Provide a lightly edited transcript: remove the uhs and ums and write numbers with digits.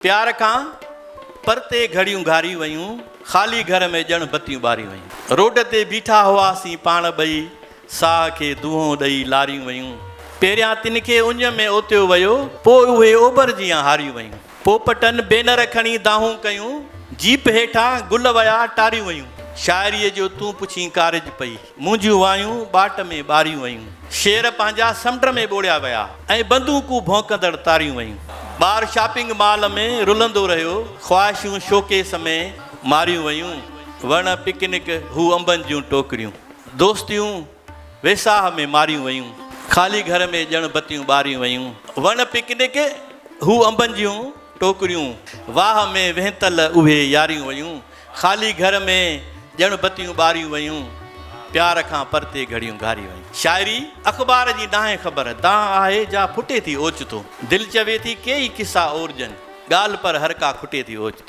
پيار کان پرتي گهڙيون گهاريون ويون، خالي گهر ۾ ڄڻ بتيون ٻاريون ويون. روڊ تي بيٺا هئاسين پاڻ ٻئي، ساهه کي دونهون ڏئي لاريون ويون. پهريان تن کي اڃ ۾ اوتيو ويو، پوء اهي اوڀر جيان هاريون ويون. پوپٽن بينر کڻي دانهون ڪيون، جيپ هيٺان گل ويا ٽاريون ويون. شاعريء جو تون پڇين ڪارج پئي، منهنجيون وايون ٻاٽ ۾ ٻاريون ويون. شعر پنهنجا سمنڊ ۾ ٻوڙيا ويا ۽ بندوقون ڀونڪندڙ تاريون ويون. ٻار شاپنگ مال ۾ رلندو رهيو، خواهشون شوڪيس ۾ ماريون ويون. وڻ پڪنڪ هو انبن جون ٽوڪريون، دوستيون ويساهه ۾ ماريون ويون. خالي گهر ۾ ڄڻ بتيون ٻاريون ويون. وڻ پڪنڪ هو انبن جون ٽوڪريون، واهه ۾ وهنتل اهي ياريون ويون. خالي گهر ۾ ڄڻ بتيون ٻاريون ويون، پيار کان پرتي گهڙيون گهاريون ويون. شاعري اخبار جي ناهي خبر، دانهن آهي جا ڦٽي ٿي اوچتو. دل چوي ٿي ڪيئي قصا اورجن، ڳالهه پر هر ڪا کٽي ٿي اوچتو.